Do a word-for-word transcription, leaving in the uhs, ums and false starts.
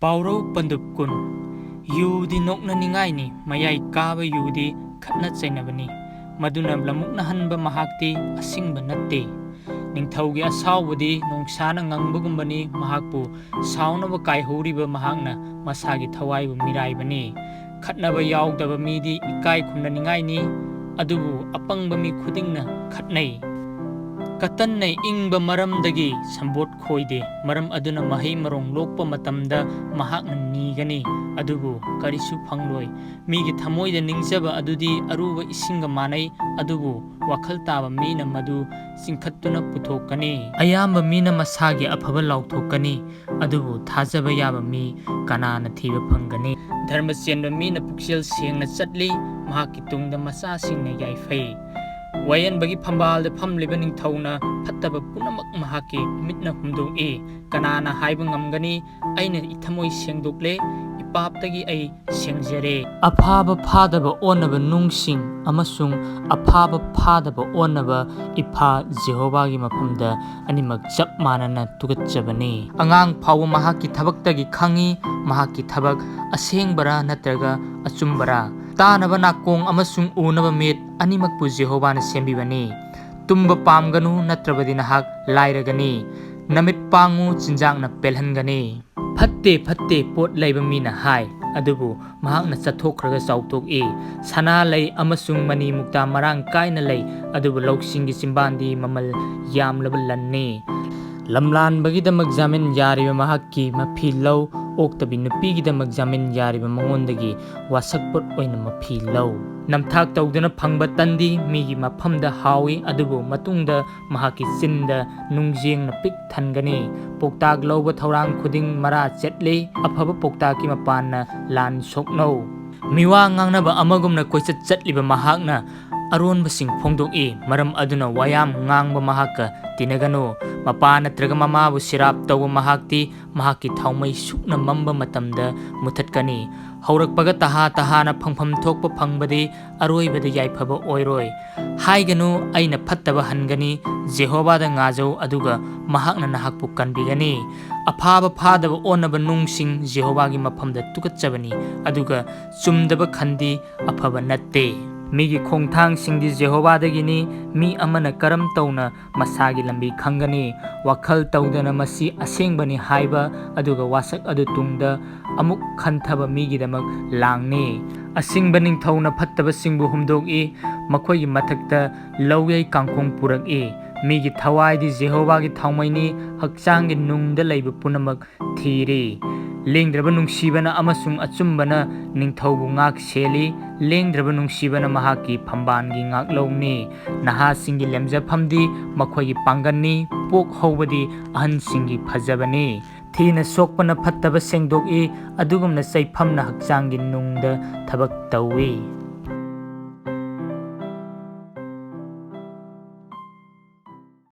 ꯄꯥꯎꯔꯧ ꯄꯟꯗꯨꯞ ꯀꯨꯟ꯫ ꯌꯨꯗꯤ ꯅꯣꯛꯅꯅꯤꯡꯉꯥꯏꯅꯤ, ꯃꯌꯥꯏ ꯀꯥꯕ ꯌꯨꯗꯤ ꯈꯠꯅ ꯆꯩꯅꯕꯅꯤ, ꯃꯗꯨꯅ ꯂꯃꯨꯛꯅꯍꯟꯕ ꯃꯍꯥꯛꯇꯤ ꯑꯁꯤꯡꯕ ꯅꯠꯇꯦ꯫ ꯅꯤꯡꯊꯧꯒꯤ ꯑꯁꯥꯎꯕꯗꯤ ꯅꯣꯡꯁꯥꯅ ꯉꯪꯕꯒꯨꯝꯕꯅꯤ, ꯃꯍꯥꯛꯄꯨ ꯁꯥꯎꯅꯕ ꯀꯥꯏꯍꯧꯔꯤꯕ ꯃꯍꯥꯛꯅ ꯃꯁꯥꯒꯤ ꯊꯋꯥꯏꯕꯨ ꯃꯤꯔꯥꯏꯕꯅꯤ꯫ ꯈꯠꯅꯕ ꯌꯥꯎꯗꯕ ꯃꯤꯗꯤ ꯏꯀꯥꯏ ꯈꯨꯝꯅꯅꯤꯡꯉꯥꯏꯅꯤ, ꯑꯗꯨꯕꯨ ꯑꯄꯪꯕ ꯃꯤ ꯈꯨꯗꯤꯡꯅ ꯈꯠꯅꯩ꯫ ꯀꯇꯟꯅ ꯏꯪꯕ ꯃꯔꯝꯗꯒꯤ ꯁꯝꯕꯣꯠ ꯈꯣꯏꯗꯦ, ꯃꯔꯝ ꯑꯗꯨꯅ ꯃꯍꯩ ꯃꯔꯣꯡ ꯂꯣꯛꯄ ꯃꯇꯝꯗ ꯃꯍꯥꯛꯅ ꯅꯤꯒꯅꯤ, ꯑꯗꯨꯕꯨ ꯀꯔꯤꯁꯨ ꯐꯪꯂꯣꯏ꯫ ꯃꯤꯒꯤ ꯊꯃꯣꯏꯗ ꯅꯤꯡꯖꯕ ꯑꯗꯨꯗꯤ ꯑꯔꯨꯕ ꯏꯁꯤꯡꯒ ꯃꯥꯟꯅꯩ, ꯑꯗꯨꯕꯨ ꯋꯥꯈꯜ ꯇꯥꯕ ꯃꯤꯅ ꯃꯗꯨ ꯆꯤꯡꯈꯠꯇꯨꯅ ꯄꯨꯊꯣꯛꯀꯅꯤ꯫ ꯑꯌꯥꯝꯕ ꯃꯤꯅ ꯃꯁꯥꯒꯤ ꯑꯐꯕ ꯂꯥꯎꯊꯣꯛꯀꯅꯤ, ꯑꯗꯨꯕꯨ ꯊꯥꯖꯕ ꯌꯥꯕ ꯃꯤ ꯀꯅꯥꯅ ꯊꯤꯕ ꯐꯪꯒꯅꯤ? ꯙꯔꯃ ꯆꯦꯟꯕ ꯃꯤꯅ ꯄꯨꯛꯆꯦꯜ ꯁꯦꯡꯅ ꯆꯠꯂꯤ, ꯃꯍꯥꯛꯀꯤ ꯇꯨꯡꯗ ꯃꯆꯥꯁꯤꯡꯅ ꯌꯥꯏꯐꯩ꯫ ꯋꯥꯌꯦꯟꯕꯒꯤ ꯐꯝꯕꯥꯜꯗ ꯐꯝꯂꯤꯕ ꯅꯤꯡꯊꯧꯅ ꯐꯠꯇꯕ ꯄꯨꯝꯅꯃꯛ ꯃꯍꯥꯛꯀꯤ ꯃꯤꯠꯅ ꯍꯨꯝꯗꯣꯛꯏ꯫ ꯀꯅꯥꯅ ꯍꯥꯏꯕ ꯉꯝꯒꯅꯤ, ꯑꯩꯅ ꯏꯊꯃꯣꯏ ꯁꯦꯡꯗꯣꯛꯂꯦ, ꯏꯄꯥꯞꯇꯒꯤ ꯑꯩ ꯁꯦꯡꯖꯔꯦ꯫ ꯑꯐꯥꯕ ꯐꯥꯗꯕ ꯑꯣꯟꯅꯕ ꯅꯨꯡꯁꯤꯡ ꯑꯃꯁꯨꯡ ꯑꯐꯥꯕ ꯐꯥꯗꯕ ꯑꯣꯟꯅꯕ ꯏꯐꯥ ꯖꯦꯍꯣꯚꯥꯒꯤ ꯃꯐꯝꯗ ꯑꯅꯤꯃꯛ ꯆꯞ ꯃꯥꯟꯅꯅ ꯇꯨꯀꯠꯆꯕꯅꯤ꯫ ꯑꯉꯥꯡ ꯐꯥꯎꯕ ꯃꯍꯥꯛꯀꯤ ꯊꯕꯛꯇꯒꯤ ꯈꯪꯏ, ꯃꯍꯥꯛꯀꯤ ꯊꯕꯛ ꯑꯁꯦꯡꯕꯔꯥ ꯅꯠꯇ꯭ꯔꯒ ꯑꯆꯨꯝꯕꯔꯥ꯫ ꯇꯥꯅꯕ ꯅꯥꯀꯣꯡ ꯑꯃꯁꯨꯡ ꯎꯅꯕ ꯃꯤꯠ ꯑꯅꯤꯃꯛꯄꯨ ꯖꯦꯍꯣꯚꯥꯅ ꯁꯦꯝꯕꯤꯕꯅꯤ꯫ ꯇꯨꯝꯕ ꯄꯥꯝꯒꯅꯨ, ꯅꯠꯇ꯭ꯔꯕꯗꯤ ꯅꯍꯥꯛ ꯂꯥꯏꯔꯒꯅꯤ꯫ ꯅꯃꯤꯠ ꯄꯥꯡꯉꯨ, ꯆꯤꯟꯖꯥꯛꯅ ꯄꯦꯜꯍꯟꯒꯅꯤ꯫ ꯐꯠꯇꯦ, ꯐꯠꯇꯦ ꯄꯣꯠ ꯂꯩꯕ ꯃꯤꯅ ꯍꯥꯏ, ꯑꯗꯨꯕꯨ ꯃꯍꯥꯛꯅ ꯆꯠꯊꯣꯛꯈ꯭ꯔꯒ ꯆꯥꯎꯊꯣꯛꯏ꯫ ꯁꯅꯥ ꯂꯩ ꯑꯃꯁꯨꯡ ꯃꯅꯤ ꯃꯨꯛꯇꯥ ꯃꯔꯥꯡ ꯀꯥꯏꯅ ꯂꯩ, ꯑꯗꯨꯕꯨ ꯂꯧꯁꯤꯡꯒꯤ ꯆꯤꯝꯕꯥꯟꯗꯤ ꯃꯃꯜ ꯌꯥꯝꯂꯕ ꯂꯟꯅꯤ꯫ ꯂꯝꯂꯥꯟꯕꯒꯤꯗꯃꯛ ꯖꯥꯃꯤꯟ ꯌꯥꯔꯤꯕ ꯃꯍꯥꯛꯀꯤ ꯃꯐꯤ ꯂꯧ, ꯑꯣꯛꯇꯕꯤ ꯅꯨꯄꯤꯒꯤꯗꯃꯛ ꯖꯥꯃꯤꯟ ꯌꯥꯔꯤꯕ ꯃꯉꯣꯟꯗꯒꯤ ꯋꯥꯁꯛ ꯄꯣꯠ ꯑꯣꯏꯅ ꯃꯐꯤ ꯂꯧ꯫ ꯅꯝꯊꯥꯛ ꯇꯧꯗꯨꯅ ꯐꯪꯕ ꯇꯟꯗꯤ ꯃꯤꯒꯤ ꯃꯐꯝꯗ ꯍꯥꯎꯏ, ꯑꯗꯨꯕꯨ ꯃꯇꯨꯡꯗ ꯃꯍꯥꯛꯀꯤ ꯆꯤꯟꯗ ꯅꯨꯡꯖꯦꯡꯅ ꯄꯤꯛ ꯊꯟꯒꯅꯤ꯫ ꯄꯥꯎꯇꯥꯛ ꯂꯧꯕ ꯊꯧꯔꯥꯡ ꯈꯨꯗꯤꯡ ꯃꯔꯥ ꯆꯦꯠꯂꯤ, ꯑꯐꯕ ꯄꯥꯎꯇꯥꯛꯀꯤ ꯃꯄꯥꯟꯅ ꯂꯥꯟ ꯁꯣꯛꯅꯧ꯫ ꯃꯤꯋꯥ ꯉꯥꯡꯅꯕ ꯑꯃꯒꯨꯝꯅ ꯀꯣꯏꯆꯠ ꯆꯠꯂꯤꯕ ꯃꯍꯥꯛꯅ ꯑꯔꯣꯟꯕꯁꯤꯡ ꯐꯣꯡꯗꯣꯛꯏ, ꯃꯔꯝ ꯑꯗꯨꯅ ꯋꯥꯌꯥꯝ ꯉꯥꯡꯕ ꯃꯍꯥꯛꯀ ꯇꯤꯟꯅꯒꯅꯨ꯫ ꯃꯄꯥ ꯅꯠꯇ꯭ꯔꯒ ꯃꯃꯥꯕꯨ ꯁꯤꯔꯥꯞ ꯇꯧꯕ ꯃꯍꯥꯛꯇꯤ ꯃꯍꯥꯛꯀꯤ ꯊꯥꯎꯃꯩ ꯁꯨꯛꯅ ꯃꯝꯕ ꯃꯇꯝꯗ ꯃꯨꯊꯠꯀꯅꯤ꯫ ꯍꯧꯔꯛꯄꯒ ꯇꯍꯥ ꯇꯍꯥꯅ ꯐꯪꯐꯝ ꯊꯣꯛꯄ ꯐꯪꯕꯗꯤ ꯑꯔꯣꯏꯕꯗ ꯌꯥꯏꯐꯕ ꯑꯣꯏꯔꯣꯏ꯫ ꯍꯥꯏꯒꯅꯨ, ꯑꯩꯅ ꯐꯠꯇꯕ ꯍꯟꯒꯅꯤ, ꯖꯦꯍꯣꯚꯥꯗ ꯉꯥꯖꯧ, ꯑꯗꯨꯒ ꯃꯍꯥꯛꯅ ꯅꯍꯥꯛꯄꯨ ꯀꯟꯕꯤꯒꯅꯤ꯫ ꯑꯐꯥꯕ ꯐꯥꯗꯕ ꯑꯣꯟꯅꯕ ꯅꯨꯡꯁꯤꯡ ꯖꯦꯍꯣꯚꯥꯒꯤ ꯃꯐꯝꯗ ꯇꯨꯀꯠꯆꯕꯅꯤ, ꯑꯗꯨꯒ ꯆꯨꯝꯗꯕ ꯈꯟꯗꯤ ꯑꯐꯕ ꯅꯠꯇꯦ꯫ ꯃꯤꯒꯤ ꯈꯣꯡꯊꯥꯡꯁꯤꯡꯗꯤ ꯖꯦꯍꯣꯚꯥꯗꯒꯤꯅꯤ, ꯃꯤ ꯑꯃꯅ ꯀꯔꯝ ꯇꯧꯅ ꯃꯁꯥꯒꯤ ꯂꯝꯕꯤ ꯈꯪꯒꯅꯤ? ꯋꯥꯈꯜ ꯇꯧꯗꯅ ꯃꯁꯤ ꯑꯁꯦꯡꯕꯅꯤ ꯍꯥꯏꯕ, ꯑꯗꯨꯒ ꯋꯥꯁꯛ ꯑꯗꯨ ꯇꯨꯡꯗ ꯑꯃꯨꯛ ꯈꯟꯊꯕ ꯃꯤꯒꯤꯗꯃꯛ ꯂꯥꯡꯅꯤ꯫ ꯑꯁꯤꯡꯕ ꯅꯤꯡꯊꯧꯅ ꯐꯠꯇꯕꯁꯤꯡꯕꯨ ꯍꯨꯝꯗꯣꯛꯏ, ꯃꯈꯣꯏꯒꯤ ꯃꯊꯛꯇ ꯂꯧꯌꯩ ꯀꯥꯡꯈꯣꯡ ꯄꯨꯔꯛꯏ꯫ ꯃꯤꯒꯤ ꯊꯋꯥꯏꯗꯤ ꯖꯦꯍꯣꯚꯥꯒꯤ ꯊꯥꯎꯃꯩꯅꯤ, ꯍꯛꯆꯥꯡꯒꯤ ꯅꯨꯡꯗ ꯂꯩꯕ ꯄꯨꯝꯅꯃꯛ ꯊꯤꯔꯤ꯫ ꯂꯦꯡꯗ꯭ꯔꯕ ꯅꯨꯡꯁꯤꯕꯅ ꯑꯃꯁꯨꯡ ꯑꯆꯨꯝꯕꯅ ꯅꯤꯡꯊꯧꯕꯨ ꯉꯥꯛ ꯁꯦꯜꯂꯤ, ꯂꯦꯡꯗ꯭ꯔꯕ ꯅꯨꯡꯁꯤꯕꯅ ꯃꯍꯥꯛꯀꯤ ꯐꯝꯕꯥꯜꯒꯤ ꯉꯥꯛꯂꯧꯅꯤ꯫ ꯅꯍꯥꯁꯤꯡꯒꯤ ꯂꯦꯝꯖꯐꯝꯗꯤ ꯃꯈꯣꯏꯒꯤ ꯄꯥꯡꯒꯜꯅꯤ, ꯄꯣꯛ ꯍꯧꯕꯗꯤ ꯑꯍꯟꯁꯤꯡꯒꯤ ꯐꯖꯕꯅꯤ꯫ ꯊꯤꯅ ꯁꯣꯛꯄꯅ ꯐꯠꯇꯕ ꯁꯦꯡꯗꯣꯛꯏ, ꯑꯗꯨꯒꯨꯝꯅ ꯆꯩꯐꯝꯅ ꯍꯛꯆꯥꯡꯒꯤ ꯅꯨꯡꯗ ꯊꯕꯛ ꯇꯧꯏ꯫